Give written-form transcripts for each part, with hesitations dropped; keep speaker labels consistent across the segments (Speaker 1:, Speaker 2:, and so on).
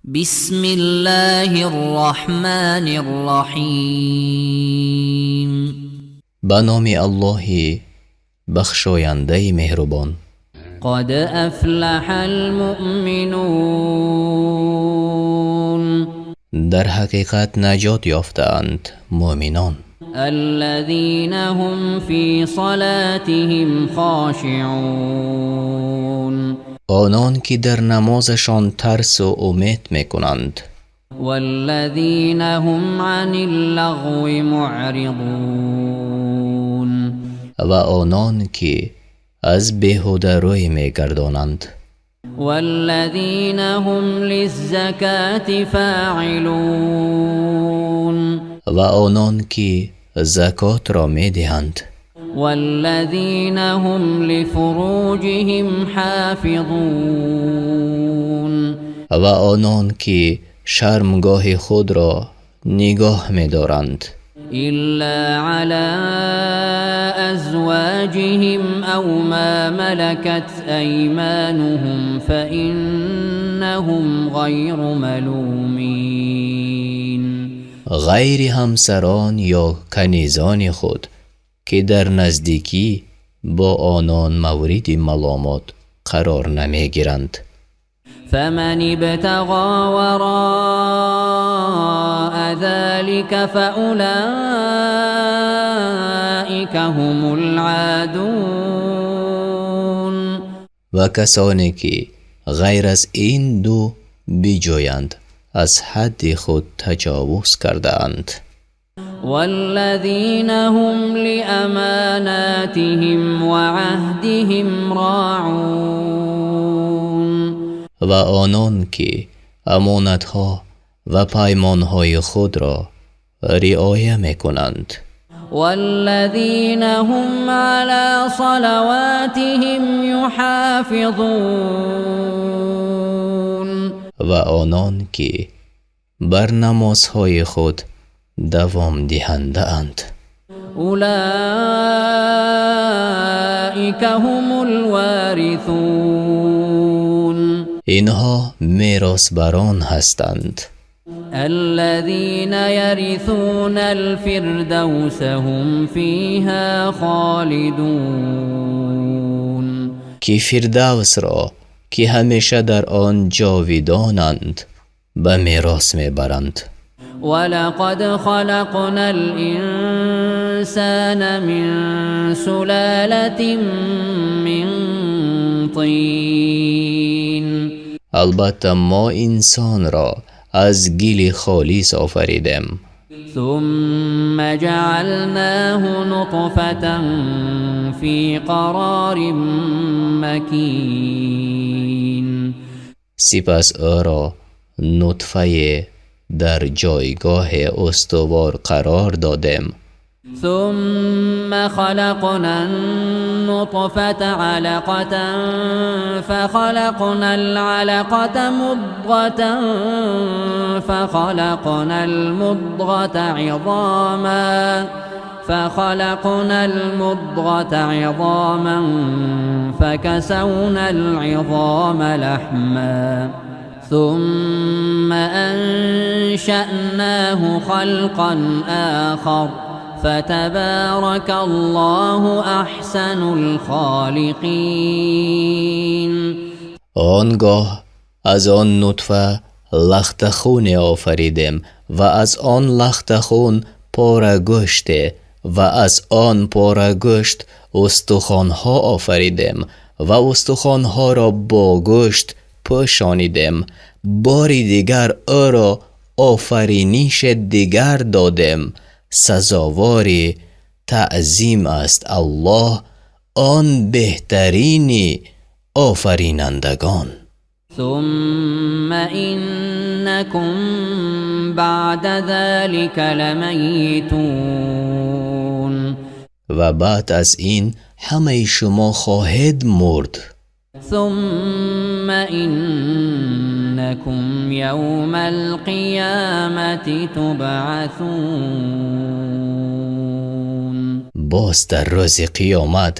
Speaker 1: بسم الله الرحمن الرحيم.
Speaker 2: Ба номи Аллоҳи бахшояндаи меҳрубон.
Speaker 1: قد أفلح المؤمنون.
Speaker 2: Дар ҳақиқат наҷот ёфтаанд муъминон.
Speaker 1: الذين هم في صلاتهم خاشعون.
Speaker 2: Онон ки дар намозашон тарсу умед мекунанд.
Speaker 1: والذين هم عن اللغو معرضون.
Speaker 2: Ва онон ки аз беҳуда рӯй мегардонанд.
Speaker 1: والذين هم للزكاة فاعلون.
Speaker 2: Ва онон ки закотро медиҳанд.
Speaker 1: والذين هم لفروجهم حافظون.
Speaker 2: Ва онон ки шармгоҳи худро нигоҳ медоранд.
Speaker 1: إلا على أزواجهم أو ما ملكت أيمانهم فإنهم غير ملومين.
Speaker 2: Ғайри ҳамсарон ё канизони худ, ки дар наздикӣ бо онон мавриди маломот қарор намегиранд.
Speaker 1: فمن ابتغى وراء ذلك فأولئك هم العادون.
Speaker 2: Ва касоне ки ғайр аз ин ду биҷӯянд, аз ҳадди худ таҷовуз кардаанд.
Speaker 1: والذين هم لأماناتهم وعهدهم راعون.
Speaker 2: Ва онон ки амонатҳо ва паймонҳои худро риоя мекунанд.
Speaker 1: والذين هم على صلواتهم يحافظون.
Speaker 2: Ва онон ки бар намозҳои худ давомдиҳандаанд.
Speaker 1: أولئك هم الوارثون.
Speaker 2: Инҳо меросбарон ҳастанд.
Speaker 1: الذين يرثون الفردوس هم فيها خالدون.
Speaker 2: Ки фирдавсро, ки ҳамеша дар он ҷовидонанд, ба мерос мебаранд.
Speaker 1: ولقد خلقنا الإنسان من سلالة من طين.
Speaker 2: Албатта, мо инсонро аз гили холис офаридем.
Speaker 1: ثم جعلناه نطفة في قرار مكين.
Speaker 2: Сипас ӯро нутфае дар ҷойгоҳе устувор қарор додем.
Speaker 1: ثم خلقنا النطفة علقة، فخلقنا العلقة مضغة، فخلقنا المضغة عظاما، فكسونا العظام لحما، ثم أنشأناه خلقا آخر، فتبارك الله أحسن الخالقين.
Speaker 2: Он гоҳ аз он нутфа лахтахуне офаридем ва аз он лахтахун порагӯште ва аз он порагӯшт устухонҳо офаридем ва устухонҳоро бо гӯшт пӯшонидем. Бори дигар ӯро офаринише дигар додем. Сазовори таъзим аст Аллоҳ, он беҳтарини офаринандагон.
Speaker 1: ثم إنكم بعد ذلك لميتون.
Speaker 2: Ва баъд аз ин ҳамаи шумо хоҳед мурд.
Speaker 1: ثم إنكم يوم القيامة تبعثون.
Speaker 2: Боз дар рӯзи қиёмат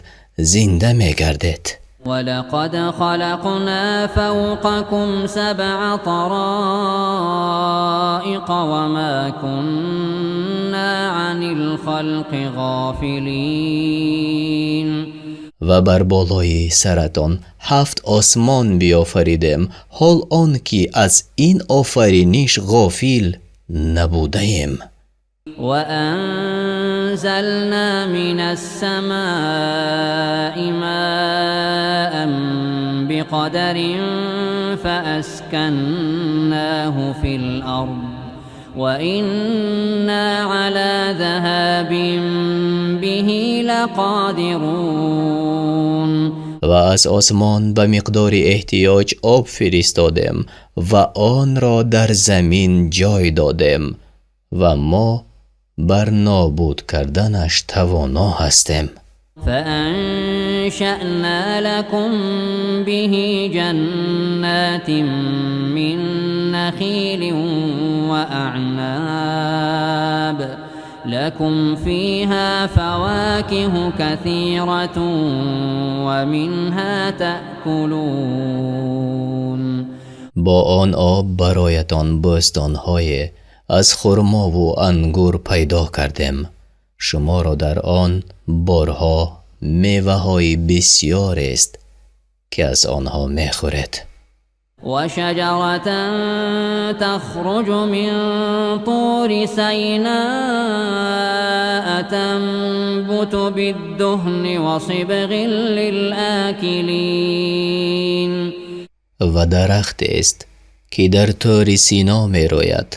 Speaker 2: зинда мегардед.
Speaker 1: ولقد خلقنا فوقكم سبع طرائق وما كنا عن الخلق غافلين.
Speaker 2: Ва бар болои саратон ҳафт осмон биёфаридем, ҳол он ки аз ин офариниш ғофил набудаем.
Speaker 1: وأنزلنا من السماء ماء بقدر فأسكناه في الأرض وإنا على ذهاب به لقادرون.
Speaker 2: Ва аз осмон ба миқдори эҳтиёҷ об фиристодем ва онро дар замин ҷой додем, ва мо бар нобуд карданаш тавоно ҳастем.
Speaker 1: فأنشأنا لكم به جنات من نخيل وأعناب لكم فيها فواكه كثيرة ومنها تأكلون.
Speaker 2: Бо он об бароятон бӯстонҳое аз хурмову ангур пайдо кардем. Шуморо дар он борҳо меваҳои бисёрест, ки аз онҳо мехӯред.
Speaker 1: وشجرة تخرج من طور سيناء تنبت بالدهن وصبغ للآكلين.
Speaker 2: Ва дарахтест, ки дар Тӯри Сино мерӯяд,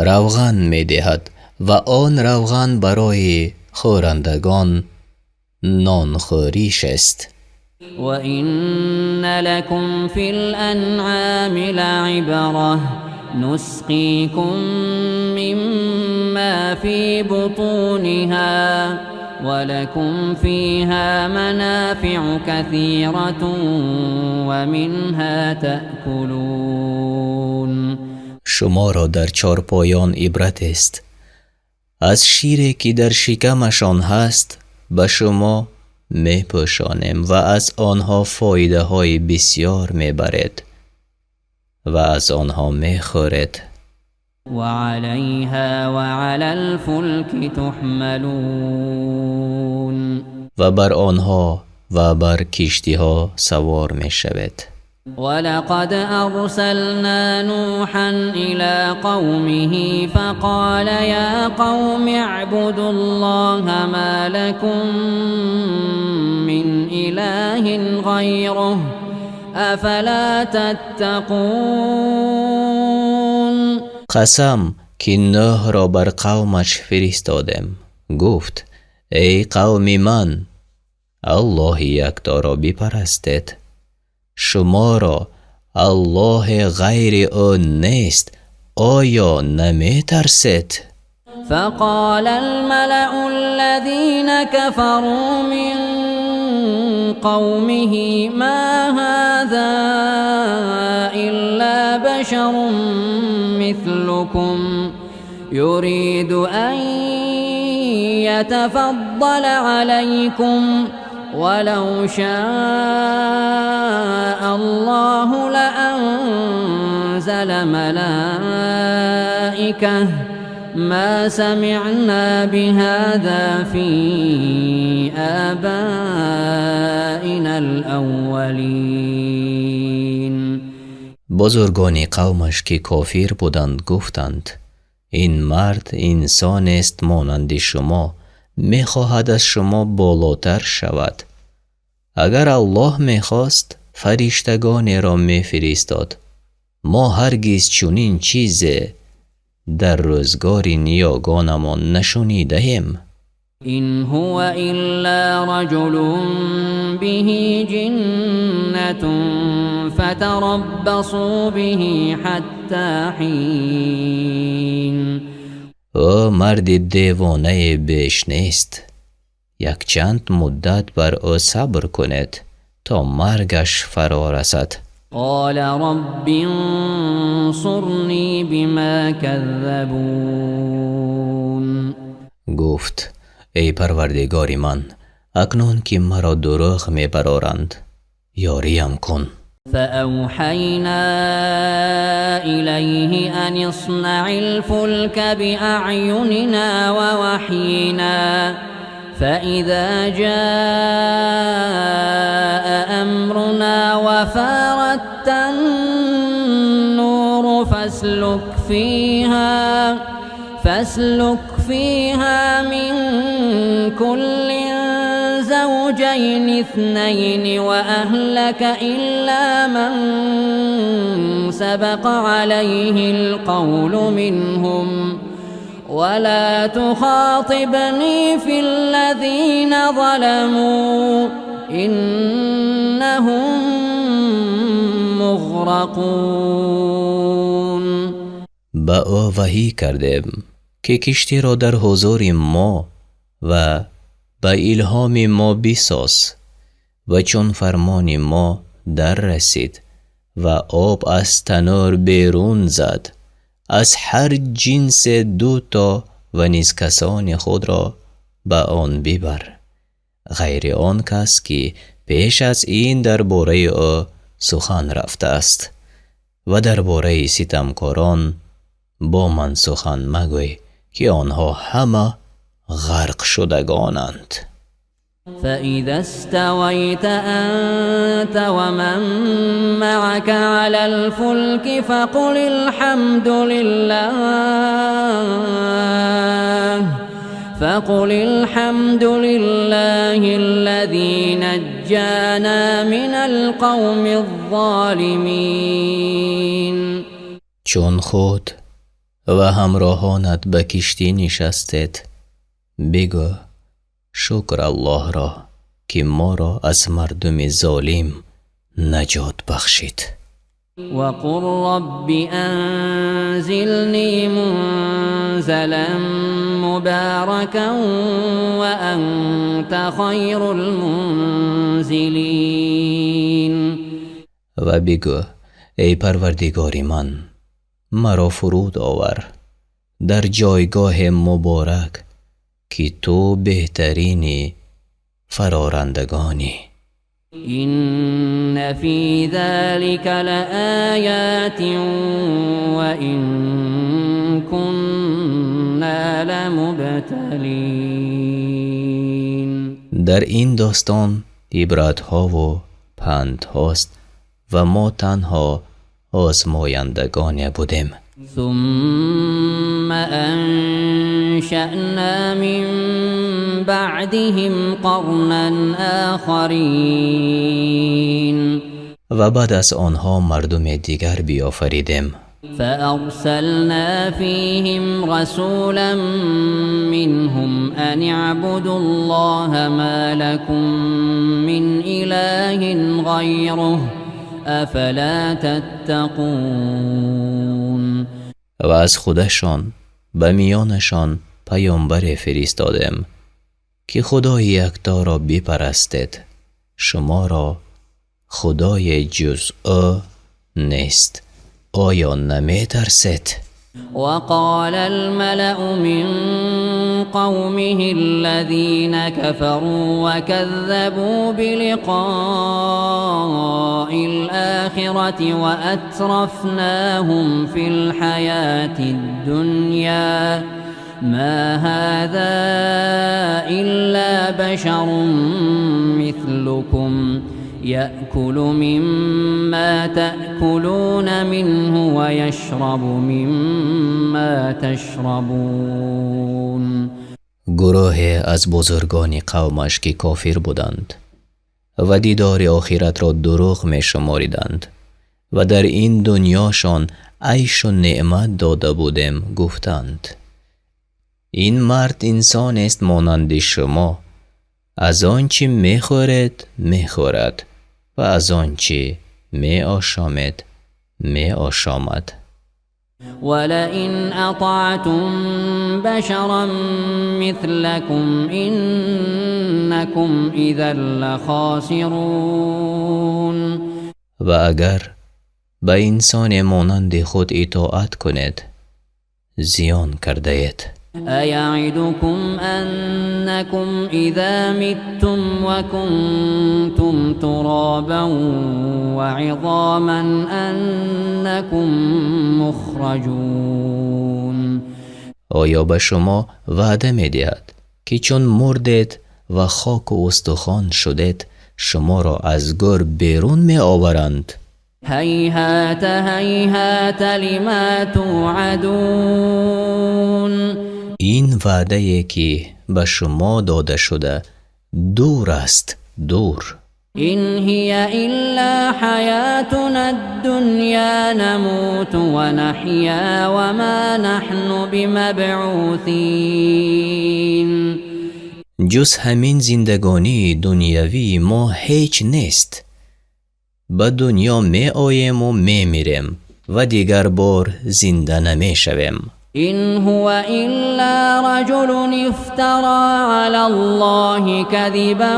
Speaker 2: равған медиҳад, ва он равған барои хӯрандагон нонхӯриш аст.
Speaker 1: وإن لكم في الأنعام لعبرة نسقيكم مما في بطونها ولكم فيها منافع كثيرة ومنها تأكلون.
Speaker 2: Шуморо дар чорпоён ибратест. Аз шире, ки дар шикамашон ҳаст, ба шумо мепӯшонем ва аз онҳо фоидаҳои бисёр мебаред ва аз онҳо мехӯред.
Speaker 1: وعليها وعلى الفلك تحملون.
Speaker 2: Ва бар онҳо ва бар киштиҳо савор мешавед.
Speaker 1: ولقد أرسلنا نوحا إلى قومه فقال يا قوم اعبدوا الله ما لكم من إله غيره أفلا تتقون.
Speaker 2: Қасам, ки Нӯҳро бар қавмаш фиристодем. Гуфт: эй қавми ман, Аллоҳи якторо бипарастед. Шуморо Аллоҳе ғайри ӯ нест. Оё наметарсед?
Speaker 1: فقال الملأ الذين كفروا من قومه ما هذا إلا بشر مثلكم يريد أن يتفضل عليكم ولو شاء الله لأنزل ملائكة ما سمعنا بهذا في آبائنا الأولين.
Speaker 2: Бузургони қавмаш, ки кофир буданд, гуфтанд: ин мард инсонест монанди шумо, мехоҳад аз шумо болотар шавад. Агар Аллоҳ мехост, фариштагонеро мефиристод. Мо ҳаргиз чунин чизе дар рӯзгори ниёгонамон нашунидаем.
Speaker 1: إن هو إلا رجل به جنة فتربصوا به حتى حين.
Speaker 2: Ӯ марди девонае беш нест. Якчанд муддат бар ӯ сабр кунед, то маргаш фаро расад.
Speaker 1: قال رب انصرني بما كذبون.
Speaker 2: Гуфт: эй Парвардигори ман, акнун ки маро дурӯғ мебароранд. Ёриям кун.
Speaker 1: فأوحينا إليه أن اصنع الفلك بأعيننا ووحينا فإذا جاء أمرنا وفارت النور فاسلك فيها من كل زوجين اثنين وأهلك إلا من سبق عليه القول منهم ولا تخاطبني في الذين ظلموا إنهم مغرقون.
Speaker 2: Ба ӯ ваҳӣ кардем, ки киштиро дар ҳузури мо ва ба илҳоми мо бисоз ва чун фармони мо дар расид ва об аз танӯр берун зад, аз ҳар ҷинсе ду то ва низ касони худро ба он бибар, ғайри он кас, ки пеш аз ин дар бораи ӯ сухан рафтааст, ва дар бораи ситамкорон бо ман сухан магӯй, ки онҳо ҳама ғарқшудагонанд.
Speaker 1: فإذا استويت أنت ومن معك على الفلك فقل الحمد لله الذي نجانا من القوم الظالمين.
Speaker 2: Чун худ ва ҳамроҳонат ба киштӣ нишастед, бигӯ: шукр Аллоҳро, ки моро аз мардуми золим наҷот бахшид.
Speaker 1: وقل رب أنزلني منزلا مباركا وأنت خير المنزلين.
Speaker 2: Ва бигӯ: эй Парвардигори ман, маро фуруд овар дар ҷойгоҳе муборак, ки ту беҳтарини фарорандагонӣ.
Speaker 1: إن في ذلك لآيات وإن كنا لمبتلين.
Speaker 2: Дар ин достон ибратҳову пандҳост ва мо танҳо озмояндагоне будем.
Speaker 1: ثم أنشأنا من بعدهم قرنا آخرين.
Speaker 2: Ва баъд аз онҳо мардуме дигар биёфаридем.
Speaker 1: فأرسلنا فيهم رسولا منهم أن اعبدوا الله ما لكم من إله غيره أفلا تتقون.
Speaker 2: Ва аз худашон ба миёнашон паёмбаре фиристодем, ки Худои якторо бипарастед, шуморо худое ҷуз ӯ нест, оё наметарсед?
Speaker 1: وقال الملأ من قومه الذين كفروا وكذبوا بلقاء الآخرة وأترفناهم في الحياة الدنيا ما هذا إلا بشر مثلكم يأكل مما تأكلون منه ويشرب مما تشربون.
Speaker 2: Гурӯҳе аз бузургони қавмаш, ки кофир буданд ва дидори охиратро дурӯғ мешумориданд ва дар ин дунёшон айшу неъмат дода будем, гуфтанд: ин мард инсонест монанди шумо, аз он чӣ мехӯред мехӯрад ва аз он чӣ меошомед меошомад.
Speaker 1: ولئن أطعتم بشرا مثلكم إنكم إذا لخاسرون.
Speaker 2: Ва агар ба инсоне монанди худ итоат кунед, зиён кардаед.
Speaker 1: أيعدكم أنكم إذا متم وكنتم ترابا وعظاما أنكم مخرجون.
Speaker 2: Оё ба шумо ваъда медиҳад, ки чун мурдед ва хоку устухон шудед, шуморо аз гӯр берун меоваранд?
Speaker 1: هيهات هيهات لما توعدون.
Speaker 2: Ин ваъдае, ки ба шумо дода шуда, дур аст, дур.
Speaker 1: إن هي إلا حياتنا الدنيا نموت ونحيا وما نحن بمبعوثين.
Speaker 2: Ҷуз ҳамин зиндагонии дунявии мо ҳеҷ нест. Ба дунё меоему мемирем ва дигар бор зинда намешавем.
Speaker 1: إن هو إلا رجل افترى على الله كذبا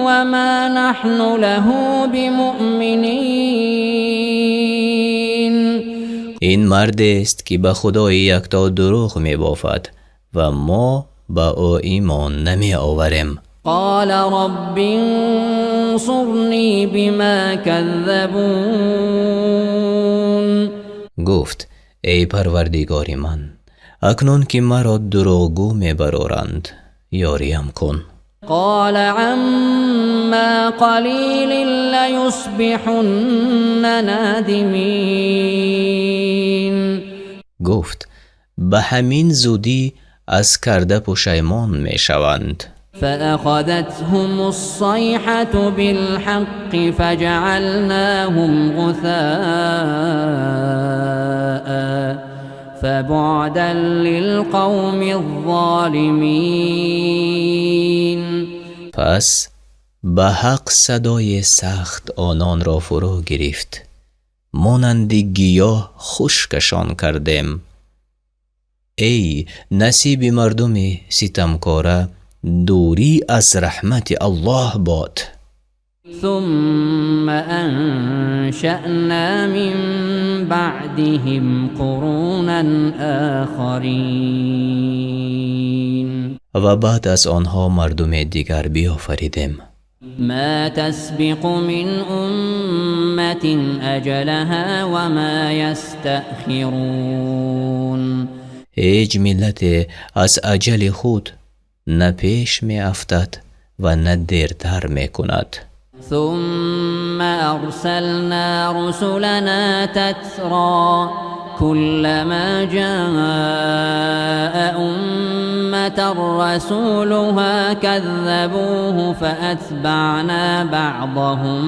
Speaker 1: وما نحن له بمؤمنين.
Speaker 2: Ин мардест, ки ба Худои Якто дурӯғ мебофад ва мо ба ӯ имон намеоварем.
Speaker 1: قال رب انصرني بما كذبون.
Speaker 2: Гуфт: эй Парвардигори ман, акнун ки маро дурӯғгӯ мебароранд, ёриям кун.
Speaker 1: قال عما قليل ليصبحن نادمين.
Speaker 2: Гуфт: ба ҳамин зудӣ аз карда пушаймон мешаванд.
Speaker 1: فأخذتهم الصيحة بالحق فجعلناهم غثاء فبعدا للقوم الظالمين.
Speaker 2: Пас ба ҳақ садои сахт ононро фурӯ гирифт, монанди гиёҳ хушкашон кардем. Эй насиби мардуми ситамкора дурӣ аз раҳмати Аллоҳ бод.
Speaker 1: ثم أنشأنا من بعدهم قرونا آخرين.
Speaker 2: Ва баъд аз онҳо мардуме дигар биёфаридем.
Speaker 1: ما تسبق من أمة أجلها وما يستأخرون.
Speaker 2: Ҳеҷ миллате аз аҷали худ на пеш меафтад ва на дертар мекунад.
Speaker 1: ثم أرسلنا رسلنا تترى كلما جاء أمة رسولها كذبوه فأتبعنا بعضهم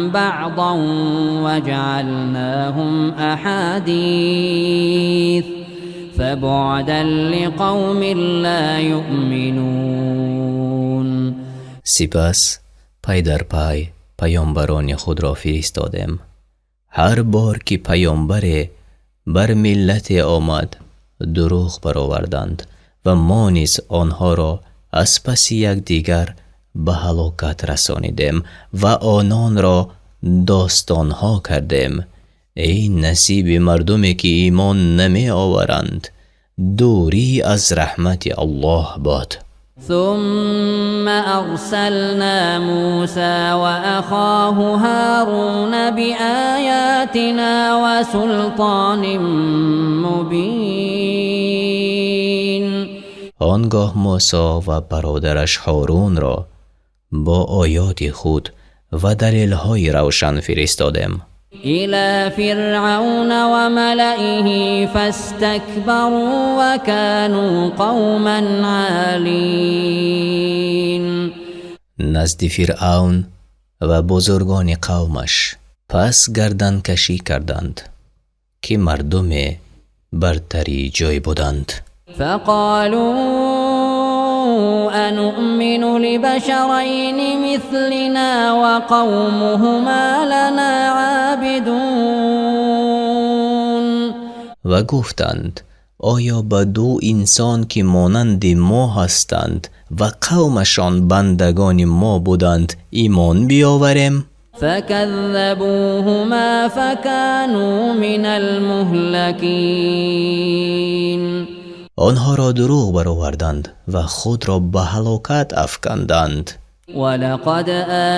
Speaker 1: بعضا وجعلناهم أحاديث فبعدا لقوم لا يؤمنون.
Speaker 2: Сипас пай дар пай паёмбарони худро фиристодем. Ҳар бор ки паёмбаре бар миллате омад, дурӯғ бароварданд ва мо низ онҳоро аз паси якдигар ба ҳалокат расонидем ва ононро достонҳо кардем. Эй насиби мардуме, ки имон намеоваранд, дурӣ аз раҳмати Аллоҳ бод.
Speaker 1: ثم أرسلنا موسى وأخاه هارون بآياتنا وسلطان مبين.
Speaker 2: Он гоҳ Мусо ва бародараш Ҳорунро бо оёти худ ва далелҳои равшан фиристодем.
Speaker 1: إلى فرعون وملئه فاستكبروا وكانوا قوما عالين.
Speaker 2: Назди Фиръавн ва бузургони қавмаш, пас гарданкашӣ карданд, ки мардуме бартариҷой буданд.
Speaker 1: فقالوا أنؤمن لبشرين مثلنا وقومهما لنا عابدون.
Speaker 2: Ва гуфтанд: оё ба ду инсон, ки монанди мо ҳастанд ва қавмашон бандагони мо буданд, имон биёварем?
Speaker 1: فكذبوهما فكانوا من المهلكين.
Speaker 2: Онҳоро дурӯғ бароварданд ва худро ба ҳалокат афканданд.
Speaker 1: ولقد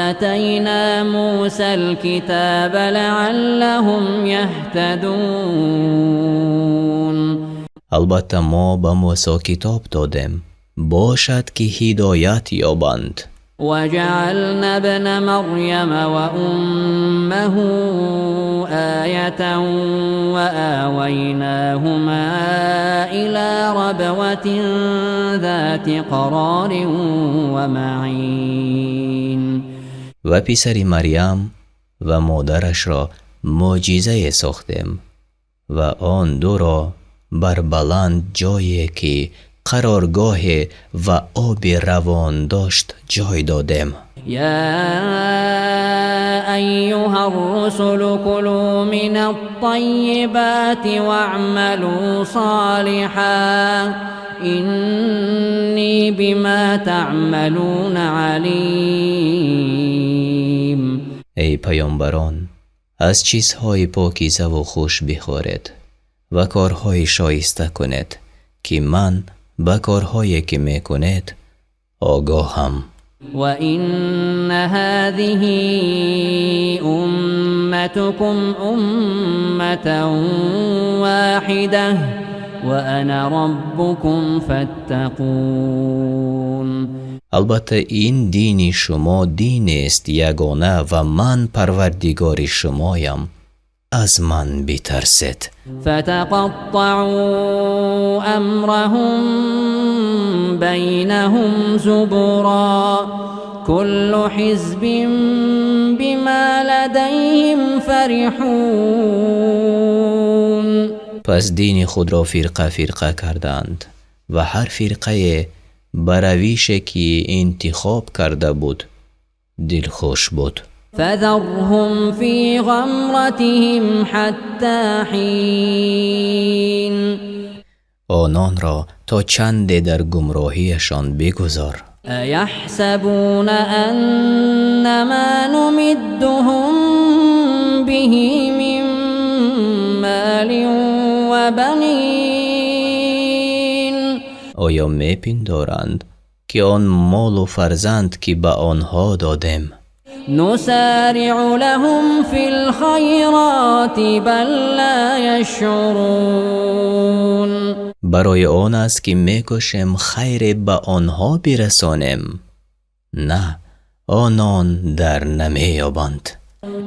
Speaker 1: آتينا موسى الكتاب لعلهم يهتدون.
Speaker 2: Албатта, мо ба Мусо китоб додем, бошад ки ҳидоят ёбанд.
Speaker 1: وجعلنا ابن مريم وأمه آية وآويناهما إلى ربوة ذات قرار ومعين.
Speaker 2: Ва писари Марьям ва модарашро мӯъҷизае сохтем ва он дуро бар баланд ҷое, ки қароргоҳе ва оби равон дошт, ҷой додем.
Speaker 1: يا أيها الرسل كلوا من الطيبات واعملوا صالحا إني بما تعملون عليم.
Speaker 2: Эй паёмбарон, аз чизҳои покизаву хуш бихӯред ва корҳои шоиста кунед, ки ман ба корҳое, ки мекунед, огоҳам.
Speaker 1: وإن هذه أمتكم أمة واحدة وأنا ربكم فاتقون.
Speaker 2: Албатта, ин дини шумо динест ягона ва ман парвардигори шумоям, аз ман битарсед.
Speaker 1: فتقطعوا أمرهم بينهم زبرا كل حزب بما لديهم فرحون.
Speaker 2: Пас дини худро фирқа фирқа карданд ва ҳар фирқае ба равише, ки интихоб карда буд, дилхуш буд.
Speaker 1: فذرهم في غمرتهم حتى حين.
Speaker 2: Ононро то чанде дар гумроҳиашон бигузор.
Speaker 1: أيحسبون أن ما نمدهم به من مال وبنين
Speaker 2: Оё мепиндоранд, ки он молу фарзанд, ки ба онҳо додем,
Speaker 1: نسارع لهم في الخيرات بل لا يشعرون.
Speaker 2: Барои он аст, ки мекӯшем хайре ба онҳо бирасонем? На, онон дар намеёбанд.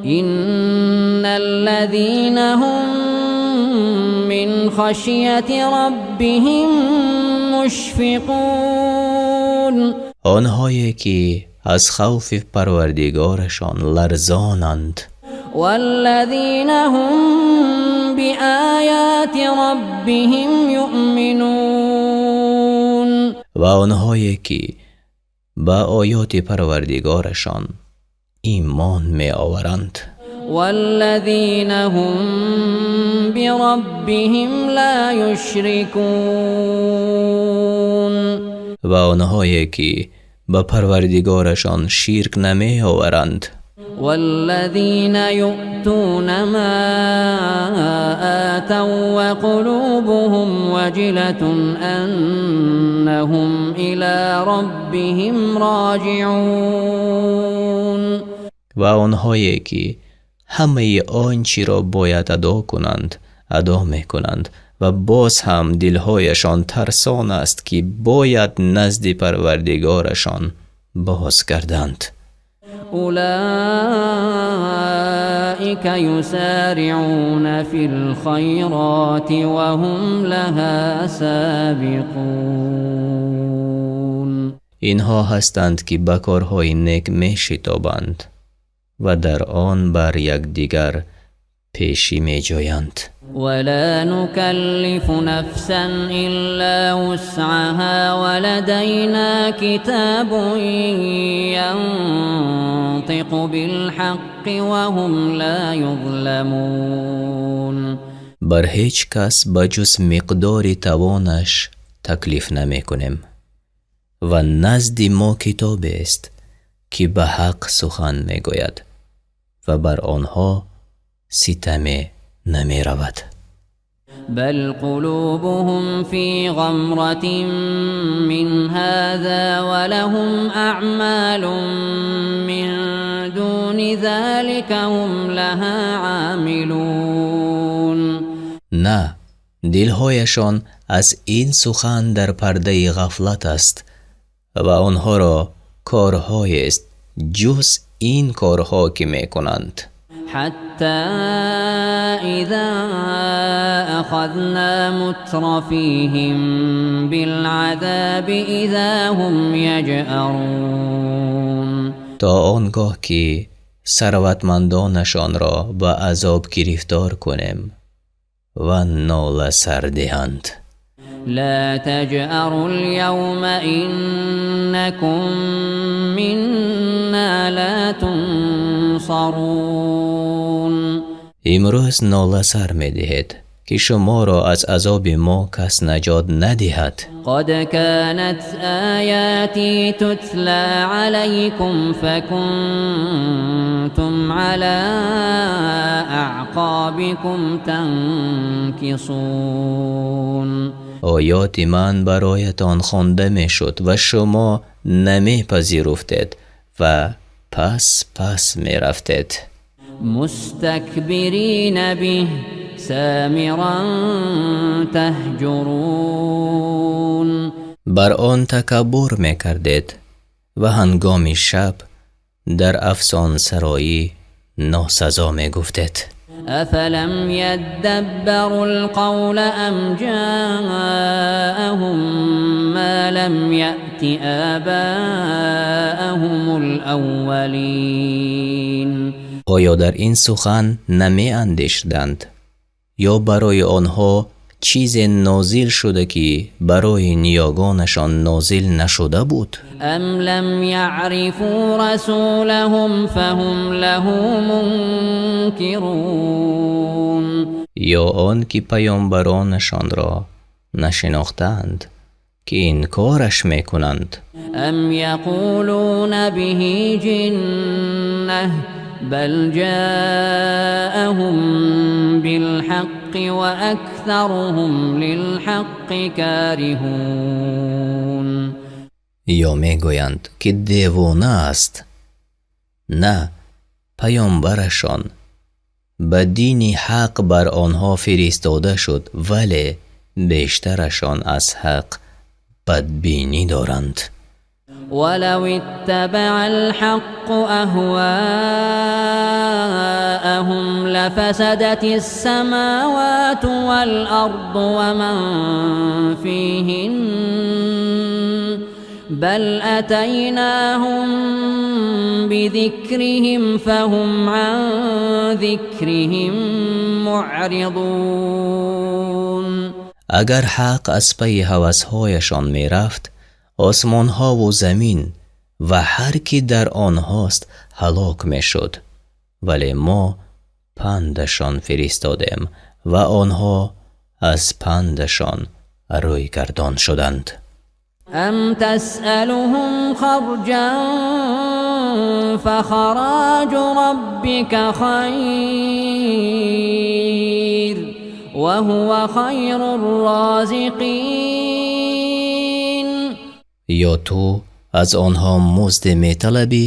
Speaker 1: إن الذين هم من خشية ربهم مشفقون.
Speaker 2: Онҳое ки аз хавфи парвардигорашон ларзонанд.
Speaker 1: والذين هم بآيات ربهم يؤمنون.
Speaker 2: Ва онҳое ки ба оёти парвардигорашон имон меоваранд.
Speaker 1: والذين هم بربهم لا يشركون.
Speaker 2: Ва онҳое ки ба парвардигорашон ширк намеоваранд.
Speaker 1: والذين يؤتون ما آتوا وقلوبهم وجلة أنهم إلى ربهم راجعون.
Speaker 2: Ва онҳое ки ҳамаи он чиро бояд адо кунанд, адо мекунанд ва боз ҳам дилҳояшон тарсон аст, ки бояд назди парвардигорашон бозгарданд.
Speaker 1: أولئك يسارعون في الخيرات وهم لها سابقون.
Speaker 2: Инҳо ҳастанд, ки ба корҳои нек мешитобанд ва дар он бар якдигар пешӣ меҷӯянд.
Speaker 1: ولا نكلف نفسا إلا وسعها ولدينا كتاب ينطق بالحق وهم لا يظلمون.
Speaker 2: Бар ҳеҷ кас ба ҷуз миқдори тавонаш таклиф намекунем ва назди мо китобест, ки ба ҳақ сухан мегӯяд ва бар онҳо ситаме намеравад.
Speaker 1: بل قلوبهم في غمرة من هذا ولهم أعمال من دون ذلك هم لها عاملون.
Speaker 2: На, дилҳояшон аз ин сухан дар пардаи ғафлат аст ва онҳоро корҳоест ҷуз ин корҳо, ки мекунанд.
Speaker 1: حتى إذا أخذنا مترفيهم بالعذاب إذا هم يجأرون.
Speaker 2: То он гоҳ ки сарватмандонашонро ба азоб гирифтор кунем ва нола сар диҳанд.
Speaker 1: لا تجأروا اليوم إنكم منا لا تنصرون.
Speaker 2: Имрӯз нола сар медиҳед, ки шуморо аз азоби мо кас наҷот надиҳад.
Speaker 1: قد كانت آياتي تتلى عليكم فكنتم على أعقابكم تنكصون.
Speaker 2: Оёти ман бароятон хонда мешуд ва шумо намепазируфтед ва пас пас мерафтед.
Speaker 1: مستكبرين به سامرا تهجرون.
Speaker 2: Бар он такаббур мекардед ва ҳангоми шаб дар афсонсароӣ носазо мегуфтед.
Speaker 1: أفلم يدبروا القول أم جاءهم ما لم يأت آباءهم الأولين.
Speaker 2: Оё дар ин сухан намеандешиданд ё барои онҳо чизе нозил шуда, ки барои ниёгонашон нозил нашуда буд?
Speaker 1: أم لم يعرفوا رسولهم فهم له منكرون.
Speaker 2: Ё он ки паёмбаронашонро нашинохтаанд, ки инкораш мекунанд?
Speaker 1: أم يقولون به جنة بل جاءهم بالحق وأكثرهم للحق كارهون.
Speaker 2: Ё мегӯянд, ки девона аст? На, паёмбарашон ба дини ҳақ бар онҳо фиристода шуд, вале бештарашон аз ҳақ бадбинӣ доранд.
Speaker 1: ولو اتبع الحق أهواءهم لفسدت السماوات والأرض ومن فيهن بل أتيناهم بذكرهم فهم عن ذكرهم معرضون.
Speaker 2: Агар ҳақ аз пайи ҳавасҳояшон мерафт, осмонҳову замин ва ҳар ки дар онҳост ҳалок мешуд, вале мо пандашон фиристодем ва онҳо аз пандашон рӯйгардон шуданд.
Speaker 1: أم تسألهم خرجا فخراج ربك خير وهو خير الرازقين.
Speaker 2: Ё ту аз онҳо музде металабӣ?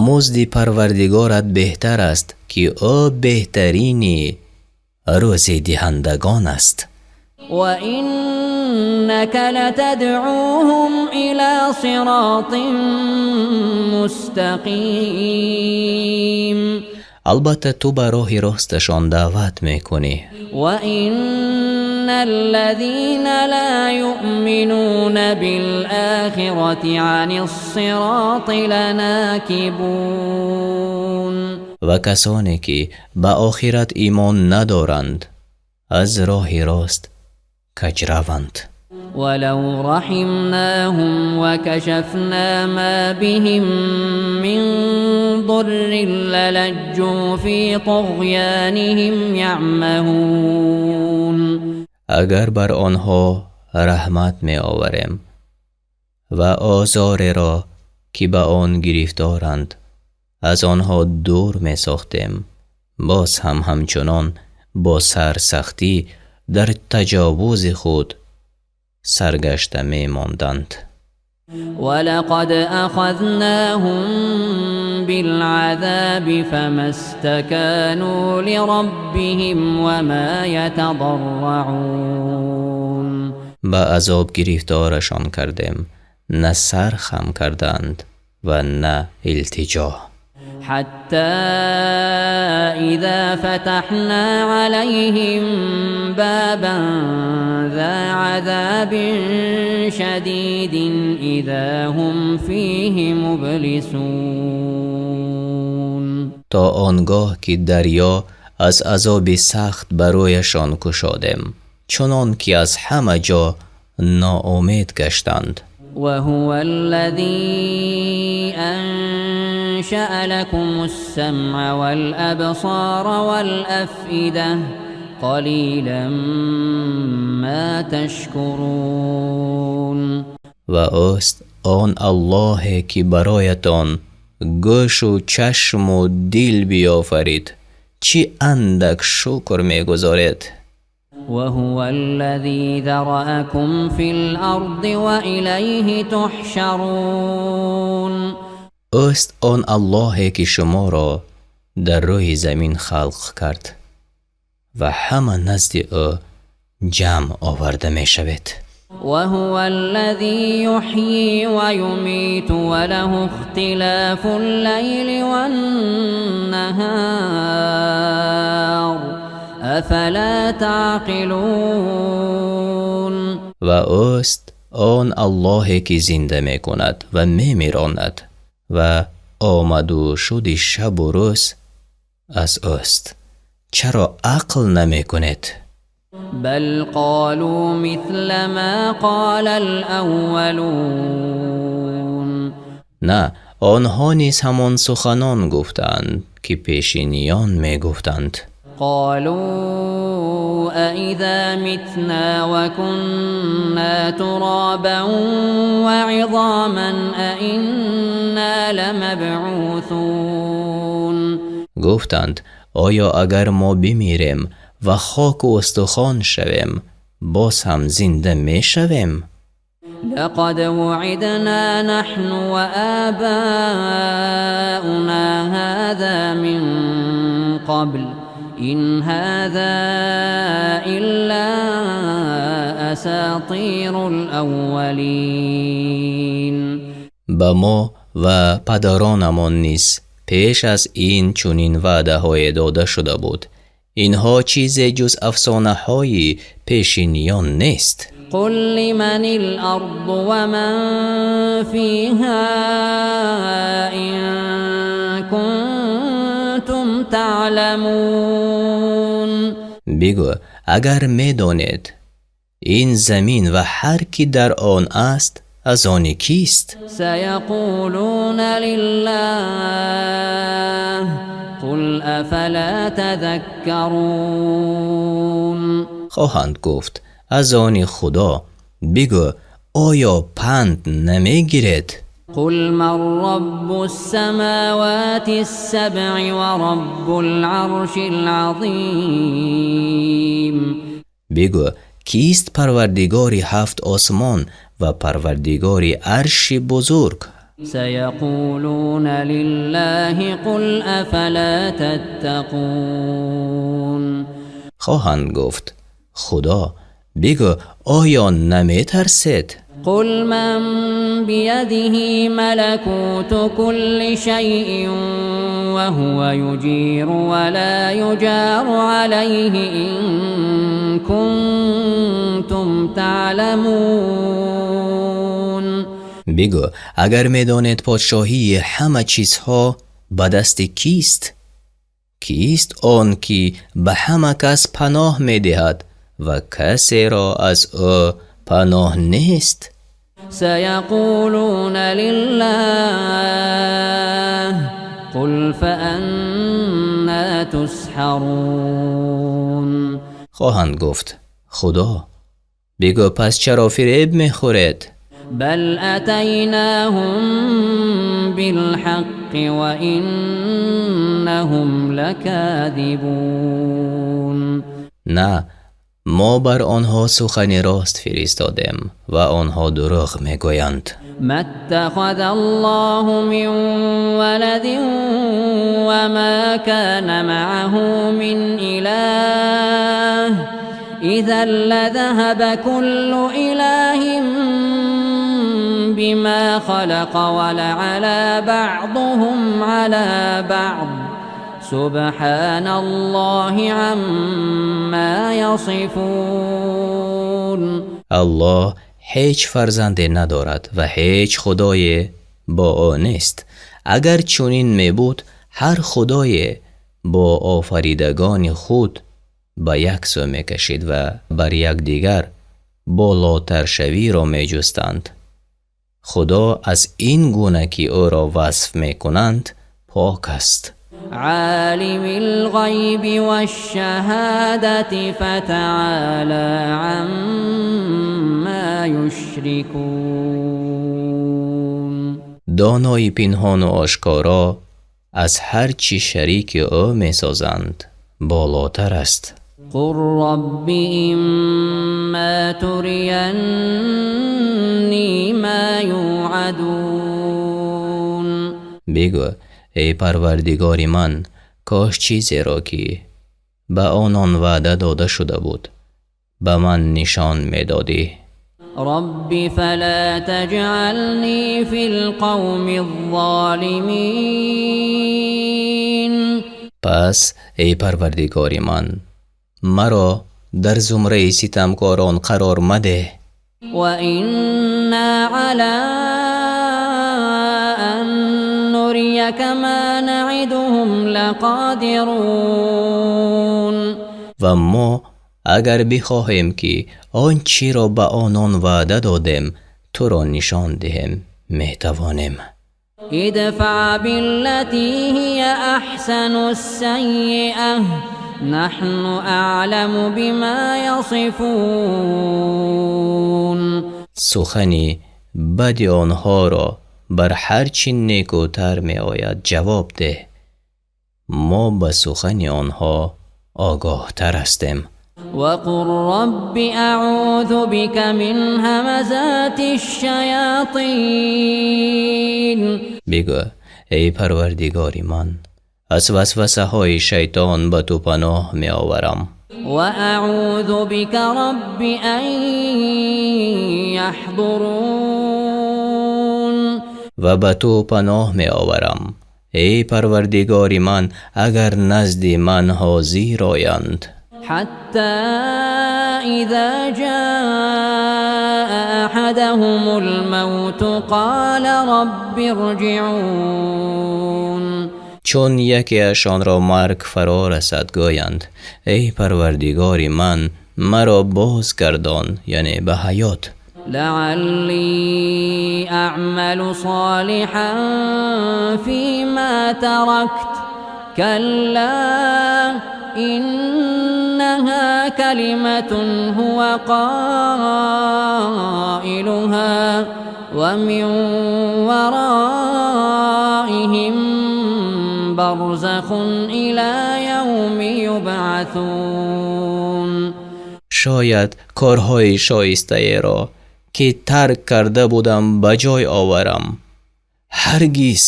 Speaker 2: Музди Парвардигорат беҳтар аст, ки ӯ беҳтарини рӯзидиҳандагон аст.
Speaker 1: وإنك لتدعوهم إلى صراط مستقيم.
Speaker 2: Албатта, ту ба роҳи росташон даъват мекунӣ.
Speaker 1: وإن الذين لا يؤمنون بالآخرة عن الصراط لناكبون.
Speaker 2: Ва касоне ки ба охират имон надоранд, аз роҳи рост каҷраванд.
Speaker 1: ولو رحمناهم وكشفنا ما بهم من ضر للجوا في طغيانهم يعمهون.
Speaker 2: Агар бар онҳо раҳмат меоварем ва озореро, ки ба он гирифторанд, аз онҳо дур месохтем, боз ҳам ҳамчунон бо сарсахтӣ Дар таҷовузи худ саргашта мемонданд.
Speaker 1: ولقد أخذناهم بالعذاب فما استكانوا لربهم وما يتضرعون.
Speaker 2: Ба азоб гирифторашон кардем, на сар хам карданд ва на илтиҷо.
Speaker 1: حتى إذا فتحنا عليهم بابا ذا عذاب شديد إذا هم فيه مبلسون.
Speaker 2: То он гоҳ ки дарё аз азоби сахт барояшон кушодем, чунон ки аз ҳама ҷо ноумед гаштанд.
Speaker 1: وهو الذي أنشأ لكم السمع والأبصار والأفئدة قليلا ما تشكرون.
Speaker 2: Ва ӯст он Аллоҳе, ки бароятон гӯшу чашму дил биёфарид. Чӣ андак шукр мегузоред.
Speaker 1: وهو الذي ذرأكم في الأرض وإليه تحشرون.
Speaker 2: Ӯст он Аллоҳе, ки шуморо дар рӯи замин халқ кард ва ҳама назди ӯ ҷамъ оварда мешавед.
Speaker 1: وهو الذي يحيي ويميت وله اختلاف الليل والنهار أفلا تعقلون.
Speaker 2: Ва ӯст он Аллоҳе, ки зинда мекунад ва мемиронад ва омаду шуди шабу рӯз аз ӯст. Чаро ақл намекунед?
Speaker 1: بل قالوا مثل ما قال الأولون.
Speaker 2: На, онҳо низ ҳамон суханон гуфтанд, ки пешиниён мегуфтанд.
Speaker 1: قالوا أإذا متنا وكنا ترابا وعظاما أإنا لمبعوثون.
Speaker 2: Гуфтанд: оё агар мо бимирем ва хоку устухон шавем, боз ҳам зинда мешавем?
Speaker 1: لقد وعدنا نحن وآباؤنا هذا من قبل إن هذا إلا أساطير الأولين.
Speaker 2: Ба мо ва падаронамон низ пеш аз ин чунин ваъдаҳое дода шуда буд. Инҳо чизе ҷуз афсонаҳои пешиниён нест.
Speaker 1: قل لمن الأرض ومن فيها إن كنتم تعلمون.
Speaker 2: Бигӯ, агар медонед, ин замин ва ҳар ки дар он аст, аз они кист?
Speaker 1: سيقولون لله قل أفلا تذكرون.
Speaker 2: Хоҳанд гуфт: аз они Худо. Бигӯ: оё панд намегиред?
Speaker 1: قل من رب السماوات السبع ورب العرش العظيم.
Speaker 2: Бигӯ: кист парвардигори ҳафт осмон ва парвардигори арши бузург?
Speaker 1: سيقولون لله قل أفلا تتقون.
Speaker 2: Хоҳанд гуфт: Худо. Бигӯ: оё наметарсед?
Speaker 1: قل من بيده ملكوت كل شيء وهو يجير ولا يجار عليه إن كنتم تعلمون.
Speaker 2: Бигӯ, агар медонед, подшоҳии ҳама чизҳо ба дасти кист? Кист он, ки ба ҳама кас паноҳ медиҳад ва касеро аз ӯ паноҳ нест?
Speaker 1: سيقولون لله قل فأنا تسحرون.
Speaker 2: Хоҳанд гуфт: Худо. Бигӯ: пас чаро фиреб мехӯред?
Speaker 1: بل أتيناهم بالحق وإنهم لكاذبون.
Speaker 2: На, Мо бар онҳо сухани рост фиристодем ва онҳо дурӯғ мегӯянд.
Speaker 1: ما اتخذ الله من ولد وما كان معه من إله إذا لذهب كل إله بما خلق ولعلى بعضهم على بعض سبحان الله عما يصفون.
Speaker 2: Аллоҳ ҳеҷ фарзанде надорад ва ҳеҷ худое бо ӯ нест. Агар чунин мебуд, ҳар худое бо офаридагони худ ба як сӯ мекашид ва бар якдигар болотаршавиро меҷустанд. Худо аз ин гуна, ки ӯро васф мекунанд, пок аст.
Speaker 1: عالم الغيب والشهادة فتعالى عما يشركون.
Speaker 2: Донои пинҳону ошкоро аз ҳар чӣ шарики ӯ месозанд болотар аст.
Speaker 1: قل رب إما تريني ما يوعدون.
Speaker 2: Бигӯ: эй Парвардигори ман, кош чизеро, ки ба онон ваъда дода шуда буд, ба ман нишон медодӣ.
Speaker 1: رب فلا تجعلني في القوم الظالمين.
Speaker 2: Пас эй Парвардигори ман, маро дар зумраи ситамкорон қарор мадеҳ.
Speaker 1: وإنا على أن نريك ما نعدهم لقادرون.
Speaker 2: Ва мо агар бихоҳем, ки он чиро ба онон ваъда додем, туро нишон диҳем, метавонем.
Speaker 1: ادفع بالتي هي أحسن السيئة نحن أعلم بما يصفون.
Speaker 2: Сухани бади онҳоро бар ҳар чӣ некӯтар меояд ҷавоб деҳ. Мо ба сухани онҳо огоҳтар ҳастем.
Speaker 1: وقل رب أعوذ بك من همزات الشياطين.
Speaker 2: Бигӯ: эй Парвардигори ман, аз васвасаҳои шайтон ба ту паноҳ меоварам.
Speaker 1: وأعوذ بك رب أن يحضرون.
Speaker 2: Ва ба ту паноҳ меоварам, эй Парвардигори ман, агар назди ман ҳозир оянд.
Speaker 1: حتى إذا جاء أحدهم الموت قال رب ارجعون.
Speaker 2: Чун якеашонро марг фаро расад, гӯянд: эй Парвардигори ман, маро бозгардон, яъне ба ҳаёт,
Speaker 1: لعلي أعمل صالحا فيما تركت كلا إنها كلمة هو قائلها ومن ورائهم برزخ إلى يوم يبعثون.
Speaker 2: Шояд корҳои шоистаеро, ки тарк карда будам, ба ҷой оварам. Ҳаргиз,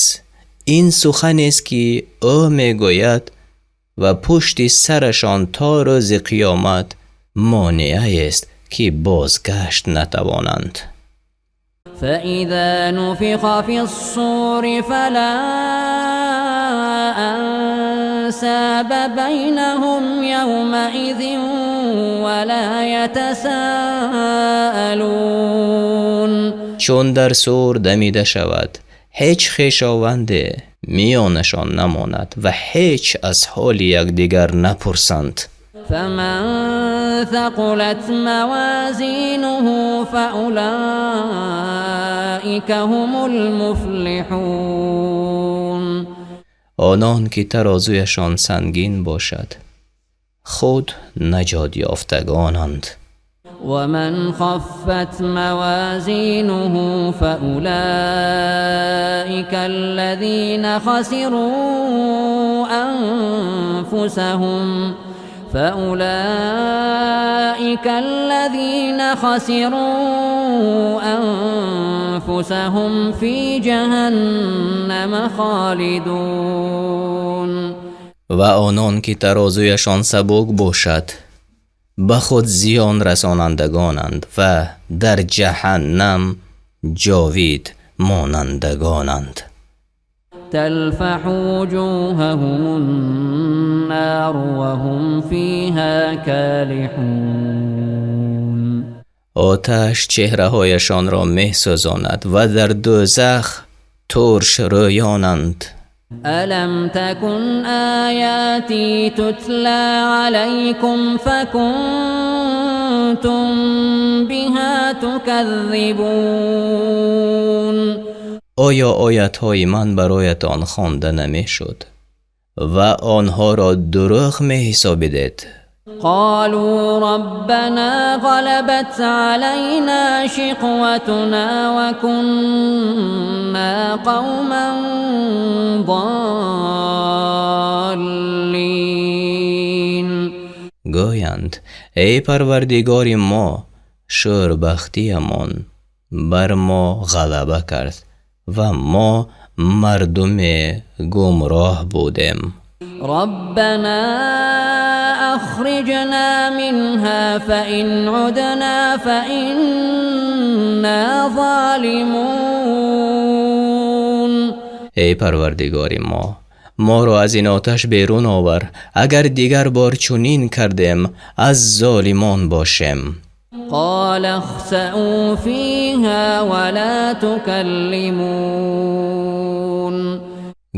Speaker 2: ин суханест, ки ӯ мегӯяд, ва пушти сарашон то рӯзи қиёмат монеаест, ки бозгашт натавонанд.
Speaker 1: فإذا نفخ في الصور فلا أنساب بينهم يومئذ ولا يتساءلون.
Speaker 2: Чун дар сур дамида шавад, ҳеҷ хешованде миёнашон намонад ва ҳеҷ аз ҳоли якдигар напурсанд.
Speaker 1: فمن ثقلت موازينه فأولئك هم المفلحون.
Speaker 2: Онон ки тарозуяшон сангин бошад, худ наҷот ёфтагонанд.
Speaker 1: ومن خفت موازينه فأولئك الذين خسروا فأولئك الذين خسروا أنفسهم في جهنم خالدون.
Speaker 2: Ва онон ки тарозуяшон сабук бошад, ба худ зиён расонандагонанд ва дар ҷаҳаннам ҷовид монандагонанд.
Speaker 1: تلفح وجوههم النار وهم فيها كالحون.
Speaker 2: Оташ чеҳраҳояшонро месӯзонад ва дар дӯзах турш рӯёнанд.
Speaker 1: ألم تكن آياتي تتلى عليكم فكنتم بها تكذبون.
Speaker 2: Оё оятҳои ман бароятон хонда намешуд ва онҳоро дурӯғ меҳисобидед?
Speaker 1: قالوا ربنا غلبت علينا شقوتنا وكنا قوما ضالين.
Speaker 2: Гӯянд: эй Парвардигори мо, шӯрбахтиямон бар мо ғалаба кард ва мо мардуме гумроҳ будем.
Speaker 1: ربنا أخرجنا منها فإن عدنا فإنا ظالمون.
Speaker 2: Эй Парвардигори мо, моро аз ин оташ берун овар, агар дигар бор чунин кардем, аз золимон бошем.
Speaker 1: قال اخسئوا فيها ولا تكلمون.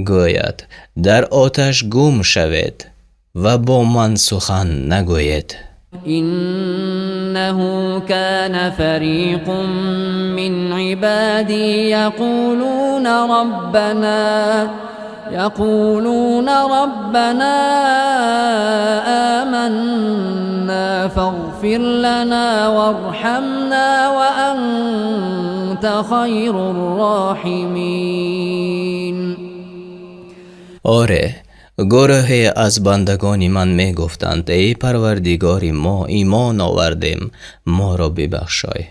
Speaker 2: Гӯяд: дар оташ гум шавед ва бо ман сухан нагӯед.
Speaker 1: إنه كان فريق من عبادي يقولون ربنا آمنا فاغفر لنا وارحمنا وأنت خير الراحمين.
Speaker 2: Оре, гурӯҳе аз бандагони ман мегуфтанд: эй Парвардигори мо, имон овардем, моро бибахшой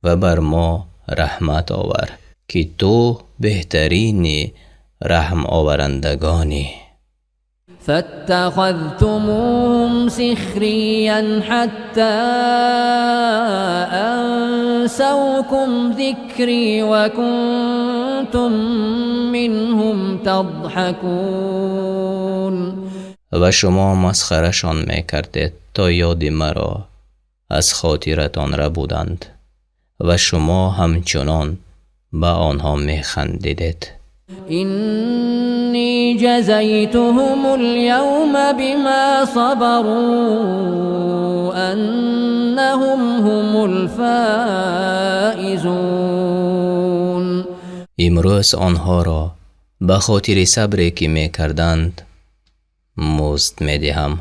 Speaker 2: ва бар мо раҳмат овар, ки ту беҳтарини раҳмоварандагонӣ.
Speaker 1: فاتخذتموهم سخريا حتى أنسوكم ذكري وكنتم منهم تضحكون.
Speaker 2: Ва шумо масхарашон мекардед, то ёди маро аз хотиратон рабуданд ва шумо ҳамчунон ба онҳо механдидед.
Speaker 1: إني جزيتهم اليوم بما صبروا أنهم هم الفائزون.
Speaker 2: Имрӯз онҳоро ба хотири сабре ки мекарданд музд медиҳам,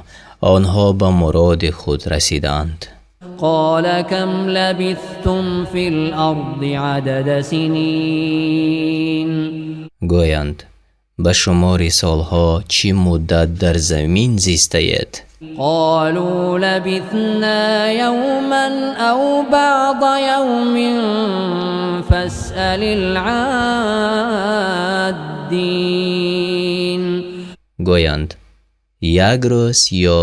Speaker 2: онҳо ба муроди худ расиданд.
Speaker 1: قال كم لبثتم في الأرض عدد سنين.
Speaker 2: Гӯянд: ба шумори солҳо чӣ муддат дар замин зистаед?
Speaker 1: قالوا لبثنا يوما أو بعض يوم فاسأل العادين.
Speaker 2: Гӯянд: як рӯз ё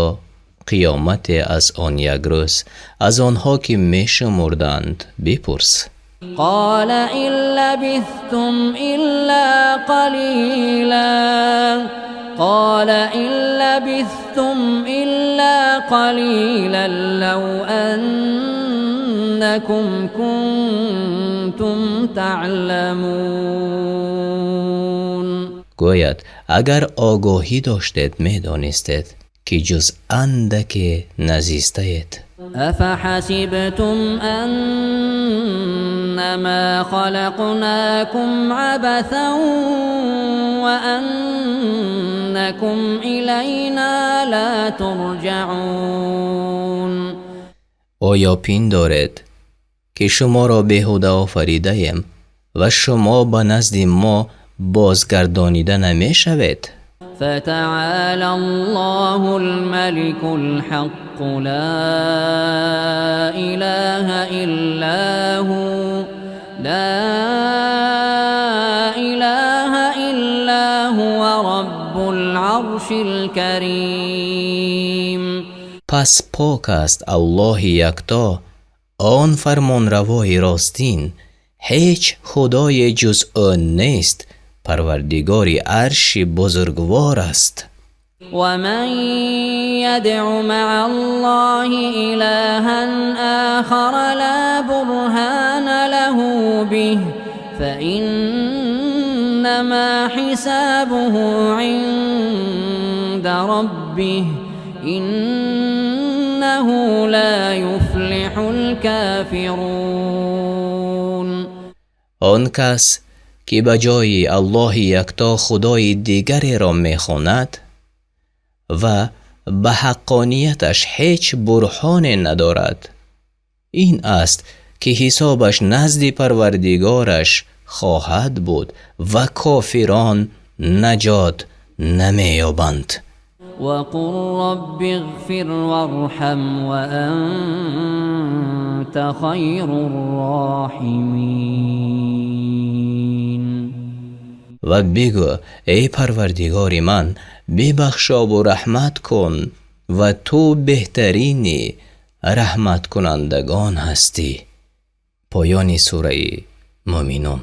Speaker 2: қисмате аз он як рӯз, аз онҳо ки мешумурданд бипурс.
Speaker 1: قال إن لبثتم إلا قليلا قال إن لبثتم إلا قليلا لو أنكم كنتم تعلمون.
Speaker 2: Гӯяд: агар огоҳӣ доштед, медонистед, ки ҷуз андаке назистаед.
Speaker 1: أفحسبتم أنما خلقناكم عبثا وأنكم إلينا لا ترجعون.
Speaker 2: Оё пиндоред, ки шуморо беҳуда офаридаем ва шумо ба назди мо бозгардонида намешавед?
Speaker 1: فتعالى الله الملك الحق لا إله إلا هو لا إله إلا هو رب العرش الكريم.
Speaker 2: Пас пок аст Аллоҳи якто, он фармонравои ростин, ҳеҷ худое ҷуз ӯ нест, парвардигори арши бузургвор аст.
Speaker 1: ومن يدع مع الله إلها آخر لا برهان له به فإنما حسابه عند ربه إنه لا يفلح الكافرون.
Speaker 2: Он кас ки ба ҷои Аллоҳи якто худои дигареро мехонад ва ба ҳаққонияташ ҳеҷ бурҳоне надорад, ин аст ки ҳисобаш назди парвардигораш хоҳад буд ва кофирон наҷот намеёбанд.
Speaker 1: وقل رب اغفر وارحم وأنت خير الراحمين.
Speaker 2: Ва бигӯ: эй парвардигори ман, бибахшову раҳмат кун, ва ту беҳтарини раҳматкунандагон ҳастӣ. Поёни сураи Муъминун.